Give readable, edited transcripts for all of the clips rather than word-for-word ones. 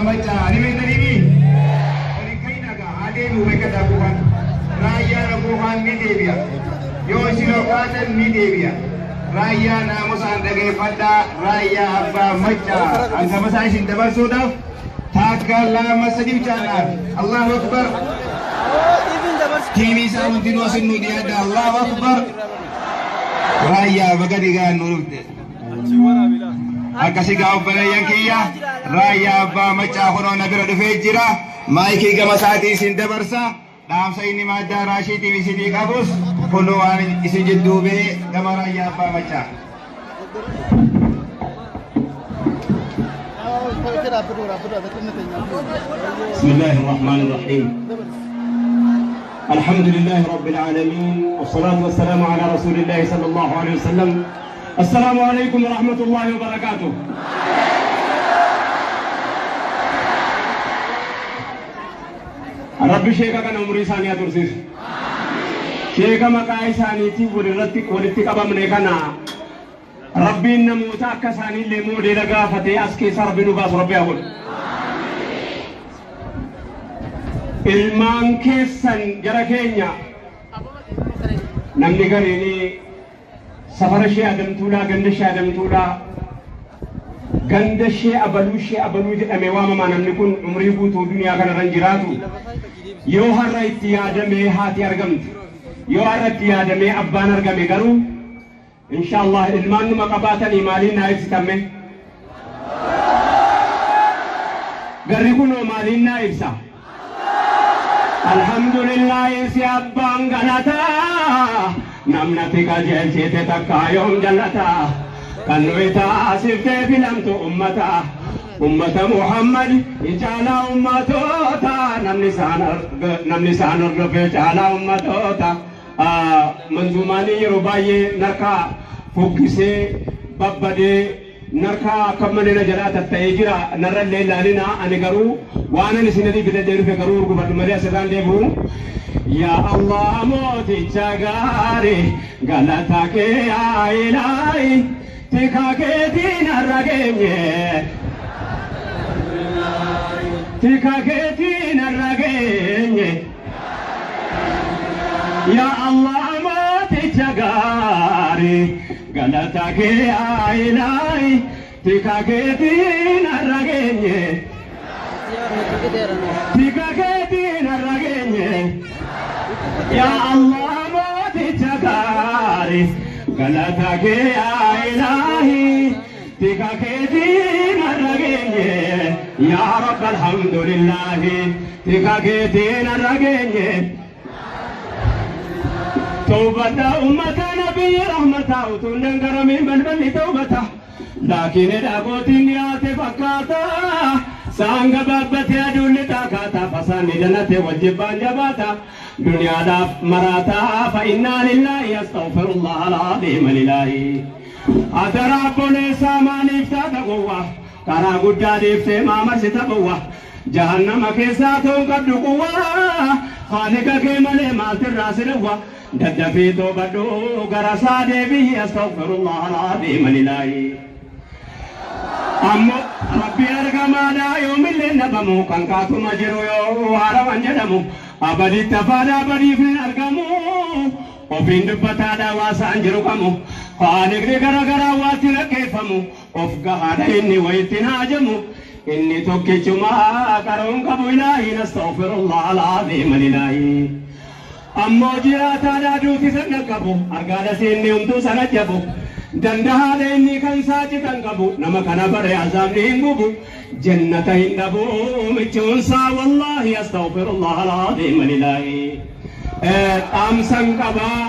Maccaa ni beektaniimi? Waliin ka'inaa gaa haa deebi'u beekadhaa quufaan. Raayyaa quufaan ni deebi'a. Yoo isin ol kaatan ni deebi'a. Raayyaa naamusaan dhageeffadhaa Raayyaa Abbaa Maccaa hangama isaa isin dabarsuudhaaf takka lama sadi bichaadhaaf. Allahu Akbar. Tiimii isaa hundinuu asin nu dhiyaadha. Allahu Akbar. Raayyaa baga dhigaan nu dhufte. Akkasi gaa obboleeyyan kiyya Raayyaa Abbaa Maccaa kunoo na bira dhufee jira. Maayikii gama isaatii isin dabarsa. Dhaamsa inni maaddaa raashiitiif isinii qabus kunoo waan isin jidduu ba'e gama Raayyaa Abbaa Maccaa. بسم الله الرحمن الرحيم. الحمد لله رب العالمين، والصلاة والسلام على رسول الله صلى الله عليه وسلم. السلام عليكم ورحمة الله وبركاته. Rabbi sheeka kana umurii isaanii haa tursiisu. Sheeka maqaa isaaniitiin walirratti walitti qabamne kana Rabbiin namoota akka isaanii illee moodeela gaafatee as keessa Rabbi nu baasu Rabbi haa godhu. Ilmaan keessan jara keenya namni gariin safara ishee adamtuudhaa, ganda ishee adamtuudhaa, ganda ishee abaluu ishee abaluu jedhamee waamamaa namni kun umrii guutuu duniyaa kanarra hin jiraatu. Yoo har'a itti yaadamee haati argamte, yoo har'a itti yaadamee abbaan argame garuu inshallah ilmaan numa qabaatanii maaliin naa ibsitan mee? Garri kunoo maaliin naa ibsa? Alhamdulillahi si abbaan galataa, namnatti qajeelchite takkaa yoom jallataa, kan nuyi taasiftee filamtu ummata, ummata Muhammad caalaa ummatoota, namni isaan hordofee caalaa ummatoota. Manzuumaanii yeroo baay'ee narkaa fuggisee babbadee narkaa akka malee na jalaa tatta'ee jira, narra illee ilaalina. Ani garuu waan ani isin fidadhee dhufe garuu urgufadhu malee asirraan deebi'u. Yaa Allah mooticha gaarii, galata kee yaa ilaahi, tika keetiin har'a geenye. Tika keetiin har'a geenye. Yaa Allah mooticha gaarii, galata kee yaa ilaahi, tika keetiin har'a geenye. Tika keetiin har'a geenye. Yaa Allah mooticha gaarii, galata kee yaa ilaahi, tika keetiin har'a geenye. Yaa Rabb alhamdulillahi, tika keetiin har'a geenye. Tawbata ummata nabiyyi rahmata, utuun dangaramiin balballi tawbata. Laakiin dhagootiin dhiyaate fakkaata. Saan gabaabbatee aduun lixaa kaata, fasaanni danate wal jibbaan jabaata. Duniyaadhaaf maraataa fa innaa lillaahi astaghfirullah al-aziim alilaahi. Adara obboleessaa maaliif taata gowwaa? Karaa guddaa dhiiftee maa marsita bowwa? Jahannama keessaa ta'uun qabdu quwwaa. Haaliqa kee malee maaltirraa si dhowwa? Daddafii toobadhu, gara isaa deebi'i, astaghfirullah al-aziim alilaahi. Ammoo Rabbi argamaadha yoomillee dhabamu, kan kaatuma jiru yoo haarawan jedhamu, abaditti afaadha abadiif hin argamu, ofiin dubbataadha waasaan jiru qamu, haaliqni gara garaa waatti rakkeeffamu, of gahaadha inni wayittiin haajamu, inni tokkichuma qaroon qabu ilaahiin, astaghfirullah al-aziim alilaahi. Ammoo jiraataadha duuti sana qabu, argaadha seenne homtuu sana jabu, dandahaadha inni kan saacitan qabu, nama kana bare azaabni hin gubu, jannata hin dhabu michuunsaa wallaahi, astaghfirullah al-aziim alilaahi. Dhaamsan qabaa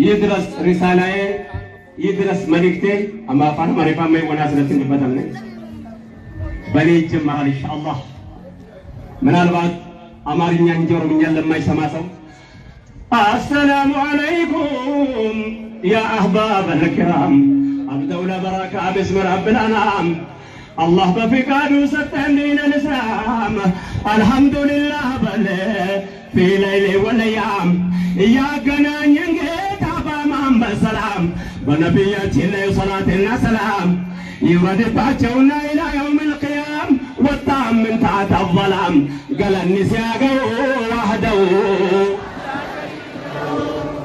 ይድረስ ሪሳላዬ ይድረስ መልእክቴ። Amma afaan Amaariffaan mee wanaa asirratti hin dubbatamne በእኔ ይጀመራል ኢንሻአላህ። ምናልባት አማርኛ እንጂ ኦሮምኛን ለማይሰማ ሰው አሰላሙ አለይኩም ያ አህባብ አልኪራም፣ አብደው ለበረካ ብስም ረብል አናም፣ አላህ በፍቃዱ ሰጠን ዲን አልእስላም፣ አልሐምዱሊላህ በል ፊ ለይሊ ወለያም፣ እያገናኘን ጌታ በአማን በሰላም፣ በነቢያችን ላይ ሰላትና ሰላም ይውረድባቸውና ኢላ የውም ልቅያማ። الظلام galanni si haa ga'u wahdahu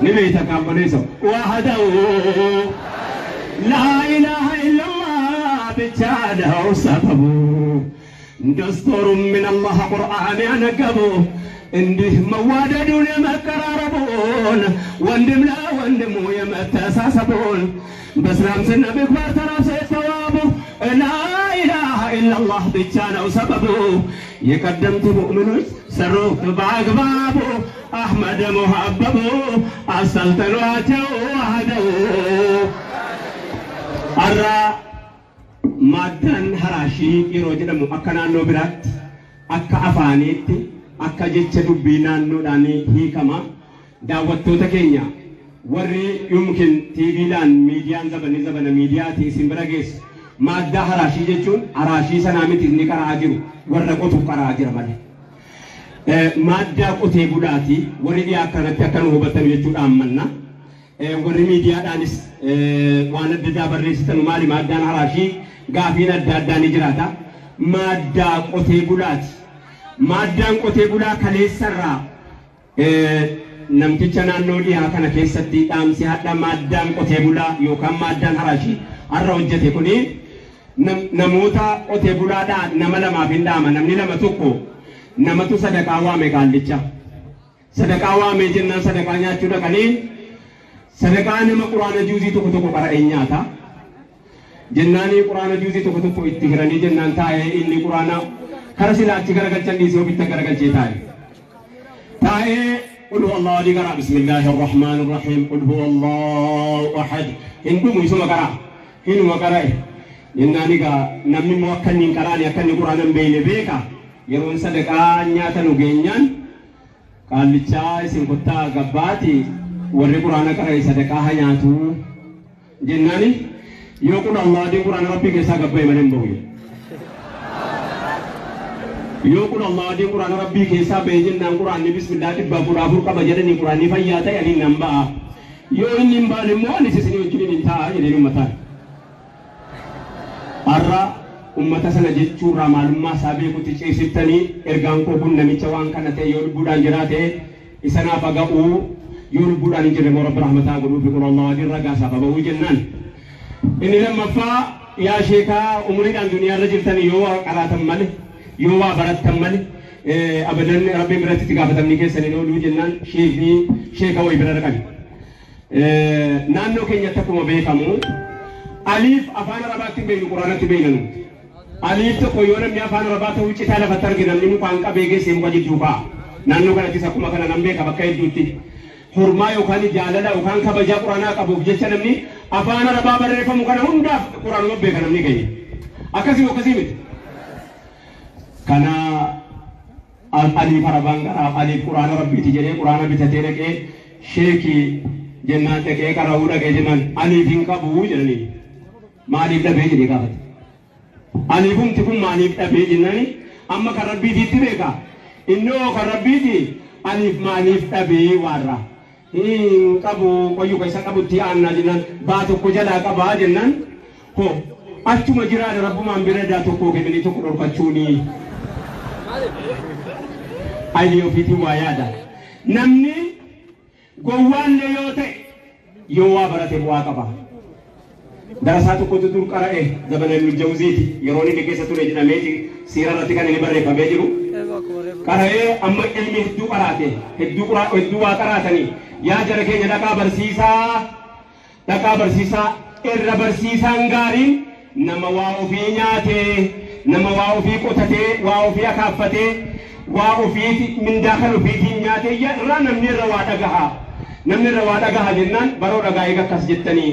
ni beeyta kaabboleessa wahdahu laa ilaaha illallah ብቻ ነው ሰበቡ። ደስቶሩ ምን አላህ ቁርአን ያነገቡ እንዲህ መዋደዱን የመቀራረቡን ወንድም ለወንድሙ የመተሳሰቡን በእስላም ስነ ምግባር ተላብሰው የተዋቡ ላኢላሃ ኢለላህ ብቻ ነው ሰበቡ። የቀደምት ሙእሚኖች ሰሩት በአግባቡ አሕመድ ሙሀበቡ አሰልጥኗቸው ዋህደው። Har'a maaddaan haraashii yeroo jedhamu akka naannoo biraatti akka afaaniitti akka jecha dubbii naannoodhaan hiikama. Daawwattoota keenya warri yumkin TVdhaan miidiyaan zabani zabana miidiyaati isin bira geessu, maaddaa haraashii jechuun haraashii sanaa miti inni qaraa jiru, warra qotu qaraa jira malee. Maaddaa qotee bulaati warri dhiyaa akkanatti akka nu hubatan jechuudha ammanna. Warri miidiyaadhaanis waan adda addaa barreessitan maali maaddaan haraashii gaafiin adda addaa ni jiraata. Maaddaa qotee bulaati. Maaddaan qotee bulaa kaleessarraa namticha naannoo dhiyaa kana keessatti dhaamsi hadha maaddaan qotee bulaa yookaan maaddaan haraashii har'a hojjete kuni namoota qotee bulaadhaa nama lamaaf hin dhaama. Namni lama tokko namatu sadaqaa waame qaallicha. Sadaqaa waamee jennaan sadaqaa nyaachuu dhaqanii sadaqaa nama quraana juuzii tokko tokko qara'ee nyaata. Jennaanii quraana juuzii tokko tokko itti hiranii jennaan taa'ee inni quraana kara silaa achi garagalchan dhiisee ofitti garagalchee taa'e. Taa'ee قل هو الله adii qara, بسم الله الرحمن الرحيم قل هو الله أحد hin dhumu isuma qara hinuma qara'e. Jennaan egaa namni immoo akka inni hin qaraane akka inni quraana hin beekne beeka. Yeroon sadaqaa nyaata nu geenyaan qaallichaa isin kottaa gabbaati warri quraana qara'e sadaqaa haa nyaatu jennaani yoo qul Allah adii quraana rabbii keessaa gabba'e malee hin bahu. Yoo qul Allah adii quraana rabbii keessaa ba'e jennaan quraanni bismillaa 114 qaba jedhanii quraanni fayyaa ta'e ani nan ba'a. Yoo inni hin baane immoo anis isinii wajjin hin taa'a jedheen uummataan. Har'a ummata sana jechuurraa maalummaa isaa beekutti ceesiftanii ergaan koo kun namicha waan kana ta'e yoo lubbuudhaan jiraate isa naaf haga'uu, yoo lubbuudhaan hin jirre immoo rabbi rahmataa godhuufi qul Allah adiin ragaa isaaf haba'uu jennaan. Inni lammaffaa, yaa sheekaa umuriidhaan duniyaarra jirtan yoo waa qaraatan malee yoo waa barattan malee abadan rabbiin biratti itti gaafatamni keessan hin ooluu jennaan sheekni sheeka wayii bira dhaqan. Naannoo keenyatti akkuma beekamu aliif afaan arabaatti hin beeknu, quraanatti beekna nuti. Aliif tokko yoo namni afaan arabaa ta'uu citaa lafatti arge namni mukaan qabee geessee muka jidduu kaa'a. Naannoo kanattis akkuma kana nan beeka bakka hedduutti. Hormaa yookaan jaalala yookaan kabajaa quraanaa qabuuf jecha namni afaan arabaa barreeffamu kana hundaaf quraanuma beeka namni keenya. Akkasii akkasii miti. Kana aliif arabaan qaraa aliif quraana rabbiiti jedhee quraana bitatee dhaqee sheekii jennaan dhaqee qara'uu dhaqee jennaan aliif hin qabu jedhanii maaliif dhabee jedhee gaafate. Aliifumti kun maaliif dhabee jennaani amma kan rabbiitiitti beeka. Innoo kan rabbiiti aliif maaliif dhabee waarra. Hin qabu qoyyuu keessa qabutti aannaa jennaan baa tokko jalaa qabaa jennaan hoo achuma jiraadha rabbumaan bira daa tokko kennanii tokko dhorkachuuni. Ayilii ofiitiin waa yaada. Namni gowwaallee yoo ta'e yoo waa barate bu'aa qaba. Darasaa tokkotu dur qara'e zabana Ibnu Jawziiti yeroo inni keessa ture jedhameeti siira irratti kan inni barreeffamee jiru. Qara'ee amma ilmi hedduu qaraate hedduu hedduu waa qaraatanii yaa jara keenya dhaqaa barsiisaa irra barsiisaan gaariin nama waa ofii nyaatee nama waa ofii qotatee waa ofii akaaffatee waa ofii mindaa kan ofiitiin nyaatee irraa namni irra waa dhagaha. Namni irra waa dhagaha jennaan baroo dhagaa eega akkas jettanii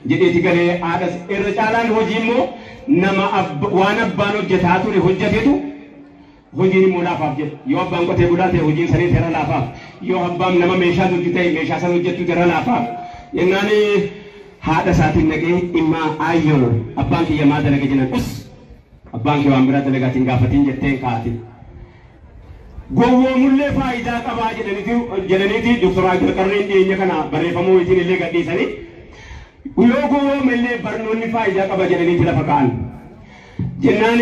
jedheeti galee haadhas irra caalaan hojii immoo nama waan abbaan hojjetaa ture hojjetetu hojiin immoo laafaaf jedha. Yoo abbaan qotee bulaa ta'e hojiin sanii irra laafaaf. Yoo abbaan nama meeshaa hojjetu ta'e meeshaa sana hojjettu irra laafaaf. Jennaan haadha isaatiin dhaqee dhimma aayyoo abbaan kiyya maa dalaga jennaan us abbaan kee waan biraa dalagaatiin gaafatiin jetteen kaate. Gowwoomullee faayidaa qabaa jedhaniiti Doktor Agarqarreen dhiyeenya kana barreeffamuu ittiin illee gadhiisanii yoo gowwoomillee barnoonni faayidaa qaba jedhaniiti lafa kaa'an. Jennaan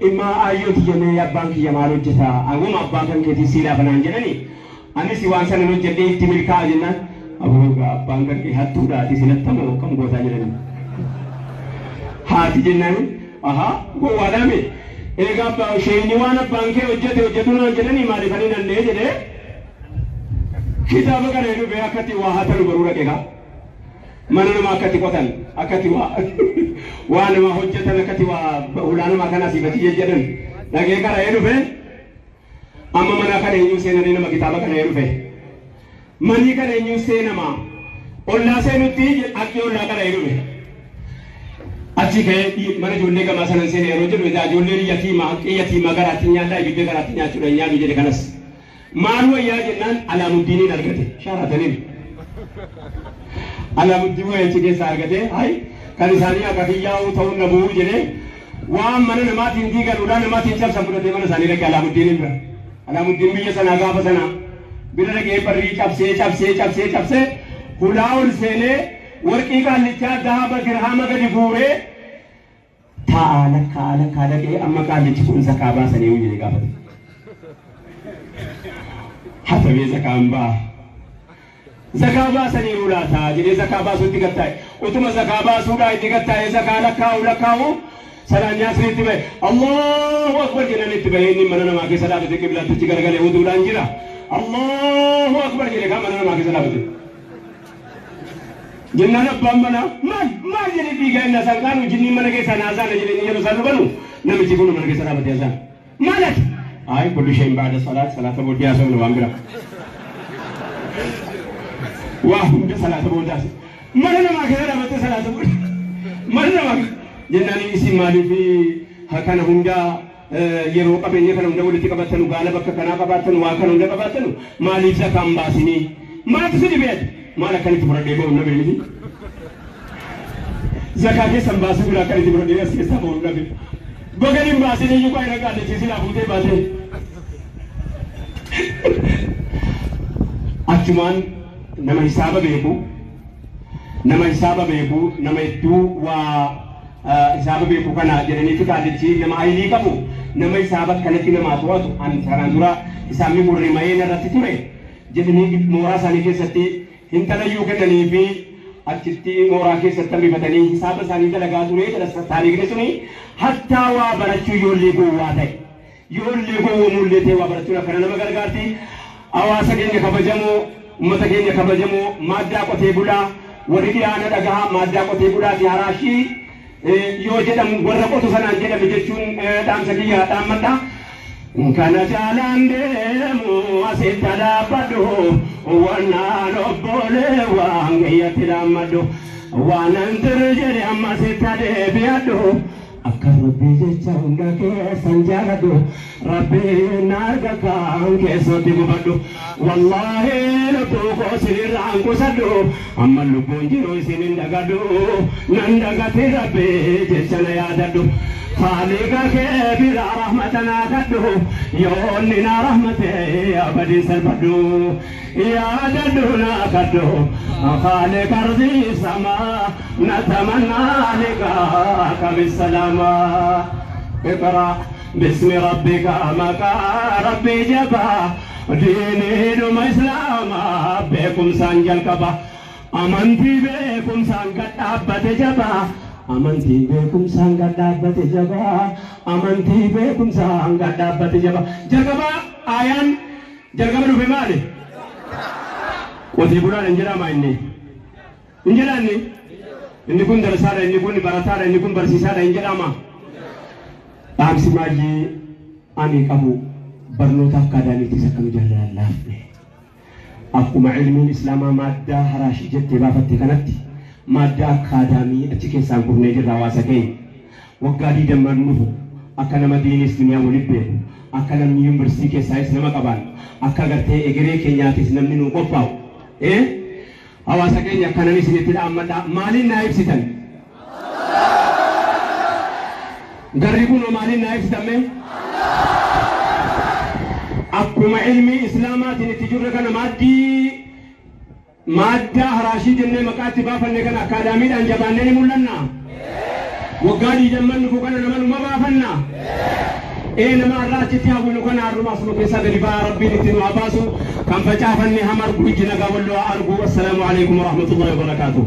Immaa aayyoo tiyya mee abbaan kiyya maal hojjeta anguma abbaa kan keetii sii laafa naan jedhani anis waan sanan hojjedhee itti milkaa'a jennaan aboo egaa abbaan kan kee hattuudha ati sinattamoo akkam gootaa jedhani haati jennaan ahaa gowwaadhaa mee eegaa abbaa isheenyi waan abbaan kee hojjete hojjedhu naan jedhanii maaliif ani nannee jedhee kitaaba kana dhufee akkatti waa hatanu baruu dhaqe kaa. Mana namaa akka itti qotan, akka itti waa waa namaa hojjetan, akka itti waa hulaa namaa kana asii fachi jejjedhan dhaqee qara'ee dhufe. Amma mana kana eenyuun seenanii nama kitaaba kana dhufe. Manii kana eenyuun seenama. Ollaa seenutti haqqii ollaa qara'ee dhufe. Achi ka'ee mana ijoollee gamaa sanan seene yeroo jedhu edaa ijoolleen yatiima haqqii yatiimaa garaatti nyaadhaa ijoollee garaatti nyaachuudha hin nyaannu jedhe kanas. Maal wayyaa jennaan Alaamuddiiniin argate. Shaaraataniin. Alaamuddiin wayii achi keessaa argate. Hay kan isaanii akka kiyyaa'uu ta'uun na bu'uu jedhee waan mana namaatiin diigan ulaa namaatiin cabsan fudhatee mana isaanii dhaqe Alaamuddiiniin bira. Alaamuddiin biyya sanaa gaafa sanaa bira dhaqee barrii cabsee cabsee cabsee cabsee hulaa ol seenee warqii qaallichaa dahaba dirhama gadi guuree taa'aa lakkaa'aa lakkaa dhaqee amma qaallichi kun zakaa baasanii yoo jedhee gaafate. Hatamee zakaan ba'a. Zakaa baasaniiru laata jedhee zakaa baasuutti gattaa'e. Utuma zakaa baasuudhaa itti gattaa'ee zakaa lakkaa'u lakkaa'u salaan nyaasni itti ba'e. Allahu Akbar jennaan itti ba'ee inni mana namaa keessa dhaabate qiblaatti achi garagalee wuduudhaan jira. Allahu Akbar jedhe kaan mana namaa keessa dhaabate. Jennaan abbaan manaa maal maal jedhee fiigaa inni asaan qaanu jinniin mana keessaa na azaana jedhee inni yeroo isaan dhufanu namichi kun mana keessa dhaabatee azaan. Maal ati? Ayi kullu shay'in ba'da salaat salaata booddee haasofna waan biraa. Waa hunda salaata booda haasofna. Mana namaa keessa dhaabattee salaata booda mana namaa jennaan isin maaliif kana hunda yeroo qabeenya kana hunda walitti qabattanu gaala bakka kanaa qabaattanu waa kana hunda qabaattanu maaliif zakaan baasinii maaltu si dhibee ati maal akkanitti fudhadhee ba'u nabe miti zakaa keessan baasuu bira akkanitti fudhadhee as keessaa ba'u nabe bagan hin baasin iyyuu qaayira qaallichi silaa fuutee baatee achumaan nama hisaaba beeku nama hisaaba beeku nama hedduu waa hisaaba beeku kana jedhaniitu qaallichi nama aylii qabu nama hisaaba akkanatti namaa to'atu an kanaan dura hisaabni kun rimayee narratti ture jedhanii mooraa isaanii keessatti hintalayyuu kennanii fi achitti mooraa keessatti hambifatanii hisaaba isaanii dalagaa ture jedha taariikni suni. Hattaa waa barachuu ijoollee gowwaa ta'e ijoollee gowwomuullee ta'e waa barachuun akkana nama gargaarti. Hawaasa keenya kabajamoo, ummata keenya kabajamoo, maaddaa qotee bulaa warri dhiyaana dhagahaa maaddaa qotee bulaati haraashii yoo jedhamu warra qotu sanaan jedhame jechuun dhaamsa kiyya dhaammadha. Kana caalaan deemu asitti dhaabbadhu wannaan obbolee waan kiyyatti dhaammadhu waanan tir jedhe amma asitti deebi'adhu akka rabbii jecha hunda keessan jaaladhu rabbiin na arga kaan keessatti gubadhu wallaahi lubbuu koo isinirraan qusadhu amma lubbuun jiru isin hin dagadhu nan dagati rabbii jecha na yaadadhu Khaliqa kee bira rahmata naa kadhu yoonni na rahmate abadin salphadhu yaadadhu naa kadhu Khaliqa ardi sama natamanna liqaaka bisalama اقرأ باسم ربك مقا ربي جبا ديني دم إسلاما beekumsaan jalqaba amantii beekumsaan gad dhaabbate jabaa amantii beekumsaan gad dhaabbate jabaa amantii beekumsaan gad dhaabbate jabaa. Jalqaba aayaan jalqaba dhufe maali? Qotee bulaan hin jedhama inni hin jedhaanni inni kun darasaadha inni kun barataadha inni kun barsiisaadha hin jedhama. Dhaamsi baay'ee ani qabu barnoota akkaadaamiitis akka nu jaallaan laafne akkuma ilmiin islaamaa maaddaa haraashii jettee baafatte kanatti maaddaa akkaadaamii achi keessaan kufnee jirra. Hawaasa keenya waggaa 20 dhufu akka nama diinis duniyaa walitti beeku akka namni yuunivarsiitii keessaayis nama qabaan akka gartee egeree keenyaatis namni nuu qophaa'u hawaasa keenya akkanan isinitti dhaammadha. Maaliin naa ibsitan garri kun? Maaliin naa ibsitan mee? Akkuma ilmii islaamaatiin itti jirre kana maaddii maaddaa haraashii jennee maqaa itti baafanne kana akkaadaamiidhaan jabaannee ni mul'anna. Waggaa 20 dhufu kana nama numa baafanna. Ee nama irraa achitti hawwinu kana har'umaas nu keessaa gadi ba'aa Rabbiin itti nu haa baasu. Kan facaafanne hamargu ijji nagaa walloo haa argu. Assalaamu alaikum warahmatullahi wabarakaatuh.